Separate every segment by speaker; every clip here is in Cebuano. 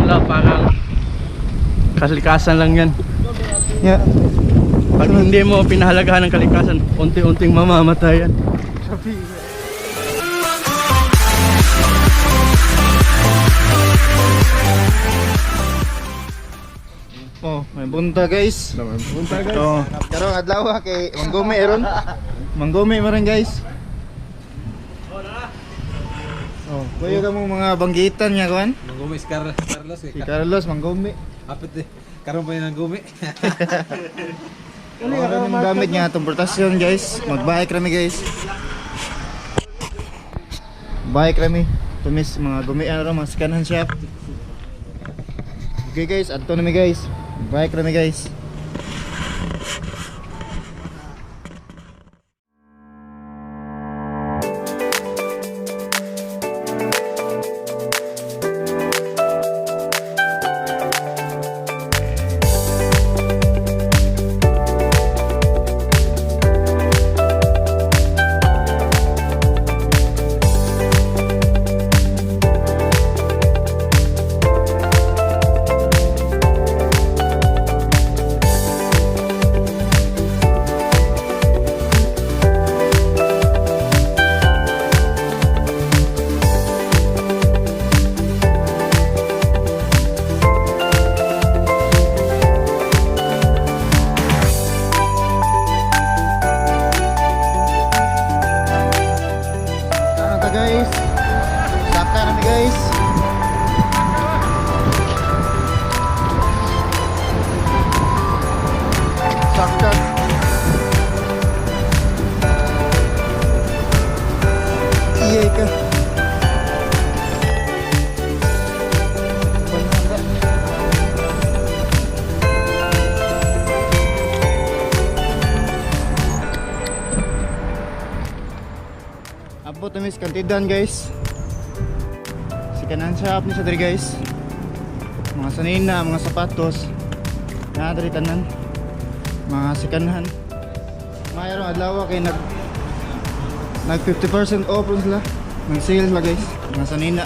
Speaker 1: Wala, parang kalikasan lang yan.
Speaker 2: Yeah.
Speaker 1: Pag hindi mo pinahalagahan ang kalikasan, unti-unting mamamatay yan.
Speaker 2: Oh, may bunta, guys.
Speaker 3: Punta, guys.
Speaker 2: Oh, karong adlaw kay manggumi ron. Manggumi man rin, guys. Oh, kuya ka mong mga banggitan nga kuan.
Speaker 4: Manggumi si Carlos, Carlos eh.
Speaker 2: Si Carlos manggumi.
Speaker 4: Apit eh. Karon pa yun ang gumi.
Speaker 2: Ano yung gamit nga atong portasyon, guys. Magbike rami, guys. Bike rami. Tumis mga gumian ra mga second hand shop. Okay guys, adto na mi, guys. Bike rami, guys. Ano ta, guys? Saka na mi, guys. Saka. Iyay ka. Abot na mis kantidan, guys. Si kanan shop ni sa diri, guys. Mga sanina, mga sapatos. Na diri tanan. Mga sikanhan. Mayroong adlaw kay nag 50% off ron sila. Nag sale sila, guys. Mga sanina.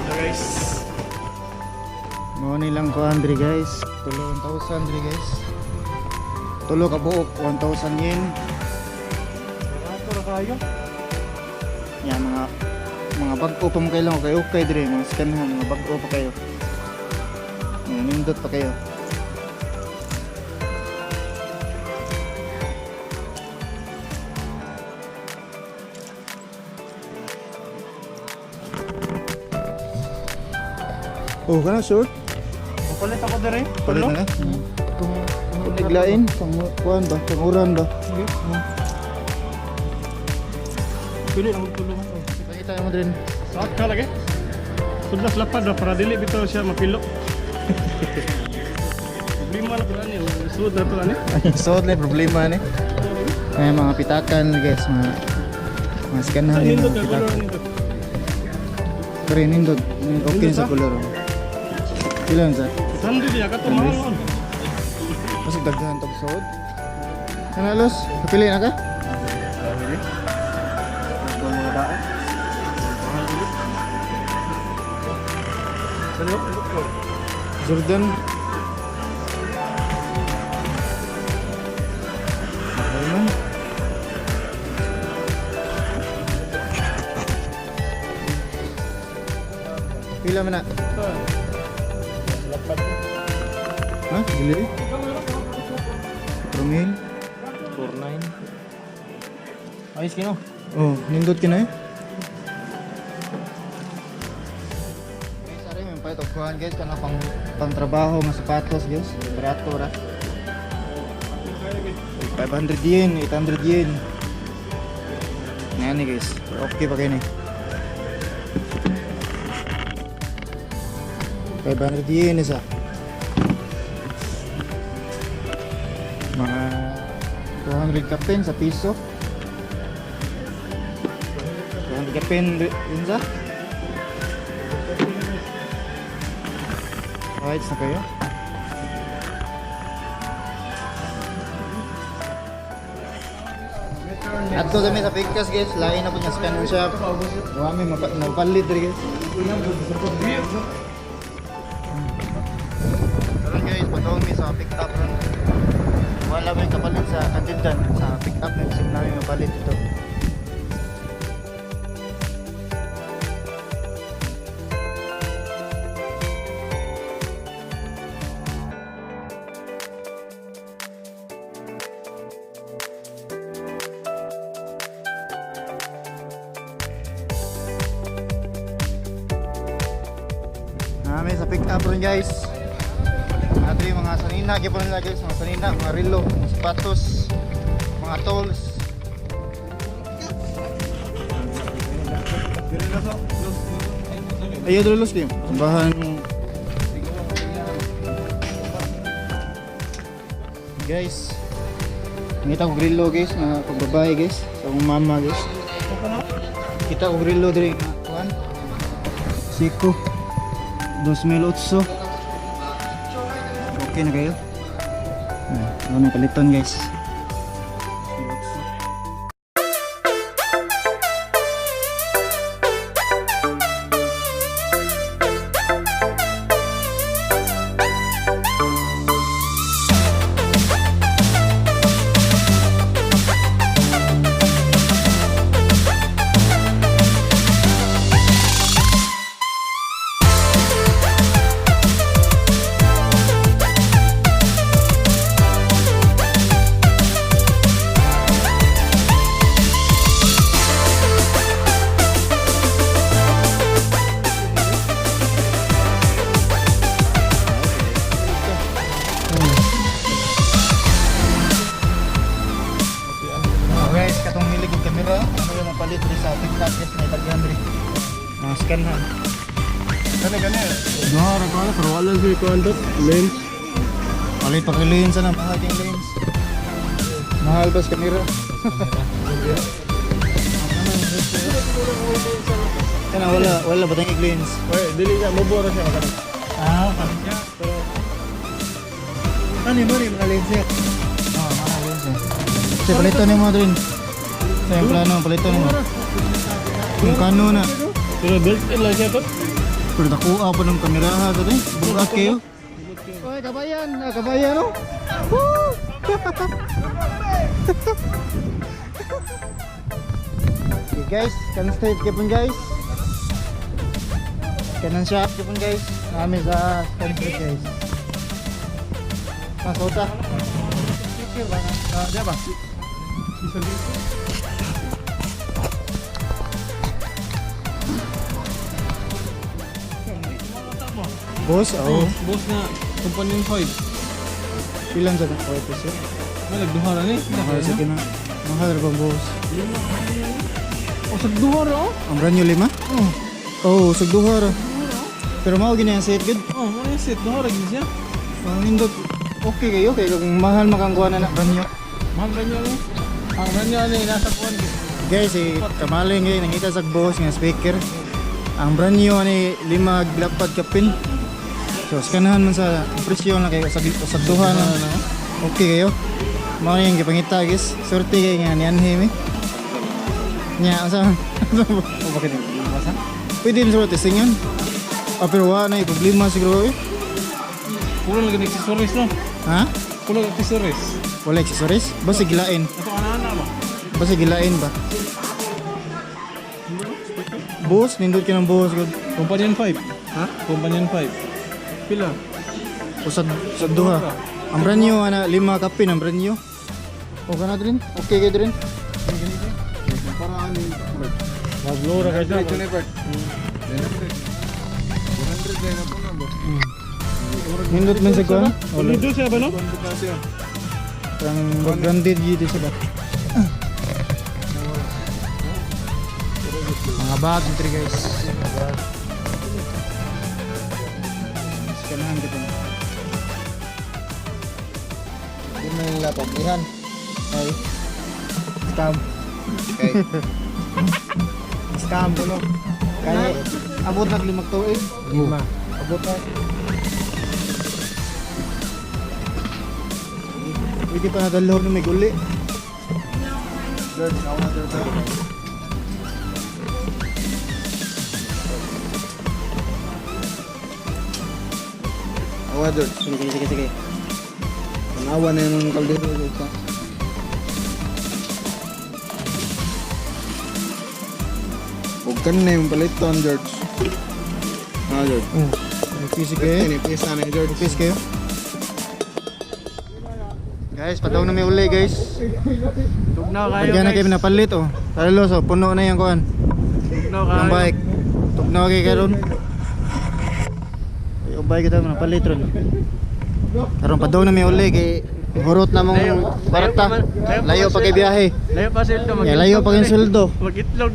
Speaker 1: So guys,
Speaker 2: Mao nilang kuan diri, guys. Tulo 1,000 diri, guys. Tulo ka buok 1,000 yen.
Speaker 1: barato ra kayo.
Speaker 2: Ya, mga bag-o pa mo kailangan kay okay diri mga scanhan, mga bag-o pa kayo. Mga nindot pa kayo. Oh, kana short?
Speaker 1: Papalit ako dere.
Speaker 2: Palit na ka? Kung naglain, pang kuan ba, panguran ba?
Speaker 1: Sige. Pili na magtulungan.
Speaker 2: Pakita mo din.
Speaker 1: Saat ka lagi. Sudlas lapad ra para dili bitaw siya mapilo. Problema na pala niya. Sud na to ani.
Speaker 2: So, may problema ni. Ay, mga pitakan, guys, mga scanhan ni
Speaker 1: Nindot
Speaker 2: mga
Speaker 1: na color
Speaker 2: pitakan.
Speaker 1: nindot.
Speaker 2: Pero yun, nindot, okay na sa color. Oh. Pila na sa?
Speaker 1: Sando diya kato mahal on.
Speaker 2: Mas daghan tag suod. Kana los, kapili na ka?
Speaker 1: Sano?
Speaker 2: Jordan. Mahal man. Pila man na?
Speaker 1: Lapad.
Speaker 2: Ha? Dili? 4,000?
Speaker 3: 49. Ayos kino.
Speaker 2: Oh, nindot kina eh. Guys, ari may palit og kuhan, guys, kana pang trabaho nga sapatos, guys. Barato ra. 500 yen, 800 yen. Ngayon ni, guys. Okay pa kayo ni. 500 yen isa. Mga 200 kapin sa piso. 200 kapin rin sa. Right na kayo. Adto kami sa Picas, guys, lain na po niya sa kanon shop. Wa mi mapalit diri, guys. Karon, guys, patawag mi sa pick up ron. Wala may kapalit sa kantindan sa pick up may gusto namin mapalit ito. Nami sa pick up ron, guys. Ato yung mga sanina, gyapon nila, guys, mga sanina, mga relo, mga sapatos, mga tools. Ayaw dulos din. Bahan. Guys, ngita ko grillo, guys, na pagbabae, guys, sa akong mama, guys. Kita ko grillo diri nga kuan. Siko 2008. Okay na kayo? Ano na paliton, guys? Oh, guys, katong hilig og kamera, ano yung mapalit diri sa TikTok, guys, may tagyan diri. Mga scan na.
Speaker 1: Kani kani. Duha ra ko pero wala siya kuan dot. Lens.
Speaker 2: Palit pa kay lens na, mahal kay lens. Mahal ba sa kamera? Kana wala ba tayong lens?
Speaker 1: Oy, dili siya mobora siya kana.
Speaker 2: Ah, kani.
Speaker 1: Ano mo rin mga lens niya?
Speaker 2: Oh, mahal lens eh. Kasi palitan nimo drin. Sa yung plano, palitan nimo. Kung kano na.
Speaker 1: Pero built-in lang siya to.
Speaker 2: Pero nakuha pa ng kamera ha, dali. Bukat kayo. Oy, kabayan, ah, kabayan oh. Woo! Okay, guys, kanan straight kapon, guys. Kanan shop kapon, guys. Nami sa Scan Street, guys. Masota.
Speaker 1: Ah, diya ba?
Speaker 2: Boss, oh.
Speaker 4: Boss na Companion 5.
Speaker 2: Ilan sa oh, ito siya.
Speaker 4: May nagduha ra ni.
Speaker 2: Mahal sa kina. Mahal ra bang boss?
Speaker 4: O sa duha ra oh.
Speaker 2: Ang brand new lima? Oh. Oh, sa duha ra. Pero mao gini ang set good.
Speaker 4: Oh, mo yung set duha ra gid siya.
Speaker 2: Ang nindot. Okay kayo kay kung mahal makangkuha na na brand new.
Speaker 4: Mahal ba niya ni? Ang brand new ani nasa kuan.
Speaker 2: Guys, si Kamaling guys, nangita sa boss nga speaker. Ang brand new ani lima glapad kapin. So skanahan man sa presyo na kayo sa duha na. Okay kayo. Mao ni ang gipangita, guys. Surte kay nga nianhi mi. Nya asa?
Speaker 3: O bakit basa?
Speaker 2: Pwede mo siguro testingan. Ah, pero wa na problema siguro eh.
Speaker 4: Kulang lagi accessories no.
Speaker 2: Ha?
Speaker 4: Kulang accessories.
Speaker 2: Wala accessories? Basta gilain.
Speaker 4: Ato ana-ana ba?
Speaker 2: Basta gilain ba? Boss, nindot ka ng boss. Good.
Speaker 4: Companion 5. Ha? Companion 5. Pila?
Speaker 2: Usad sa duha. Ang brand new ana lima kapin ang brand new. Okay na drin? Okay kay drin?
Speaker 3: Para ani
Speaker 1: Maglo ra kayo.
Speaker 4: Ito na part. 100 na po na ba?
Speaker 2: Nindot man sa kuan. Wala.
Speaker 1: Dito siya ba no?
Speaker 2: Ang branded dito siya ba? Mga bag dito, guys. Skanahan kita.
Speaker 3: man nila paglihan.
Speaker 2: Ay. Scam.
Speaker 3: Okay.
Speaker 2: Scam kuno. Kaya abot na limang tuig.
Speaker 3: Lima. Abot na.
Speaker 2: Pwede pa nadalhor na may guli.
Speaker 3: George, ako na George. Awa George.
Speaker 2: Sige, sige, sige, sige.
Speaker 3: Tanawa na yung kaldero George ha. Huwag ka na yung paliton George. Ah George.
Speaker 2: May PC kayo.
Speaker 3: Ini pisa na George.
Speaker 2: Peace kayo. Guys, padaw na may uli guys.
Speaker 1: Tugnaw kayo
Speaker 2: Pagyan na
Speaker 1: guys.
Speaker 2: kayo napalit oh. Carlos oh, puno na yung kuan.
Speaker 1: Tugnaw kayo.
Speaker 2: Yung bike. Tugnaw kay karon. Ay, ubay kita napalit ron. Karon padaw na may uli kay hurot na mong kwarta. Layo pa kay biyahe.
Speaker 1: Layo pa sweldo.
Speaker 2: Yeah, layo pa kay sweldo.
Speaker 1: Mag-itlog.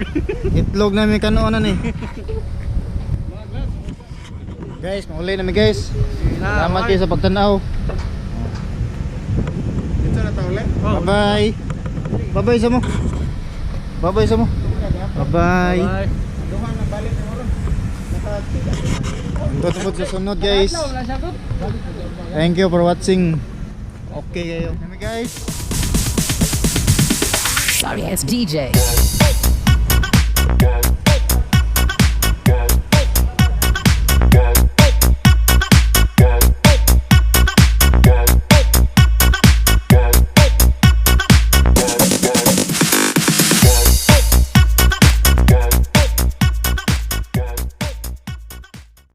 Speaker 2: Itlog na may kanuonan eh. Guys, mauli na mi guys. Salamat kayo sa pagtanaw.
Speaker 3: Dito na tayo ulit.
Speaker 1: Oh,
Speaker 2: Bye-bye. Bye-bye sa mo. Bye-bye sa mo. Bye-bye.
Speaker 1: Bye.
Speaker 3: Duha na balik na oron.
Speaker 2: Tutupod sa sunod guys. Thank you for watching. Okay kayo. Kami guys.
Speaker 5: Sorry ass DJ.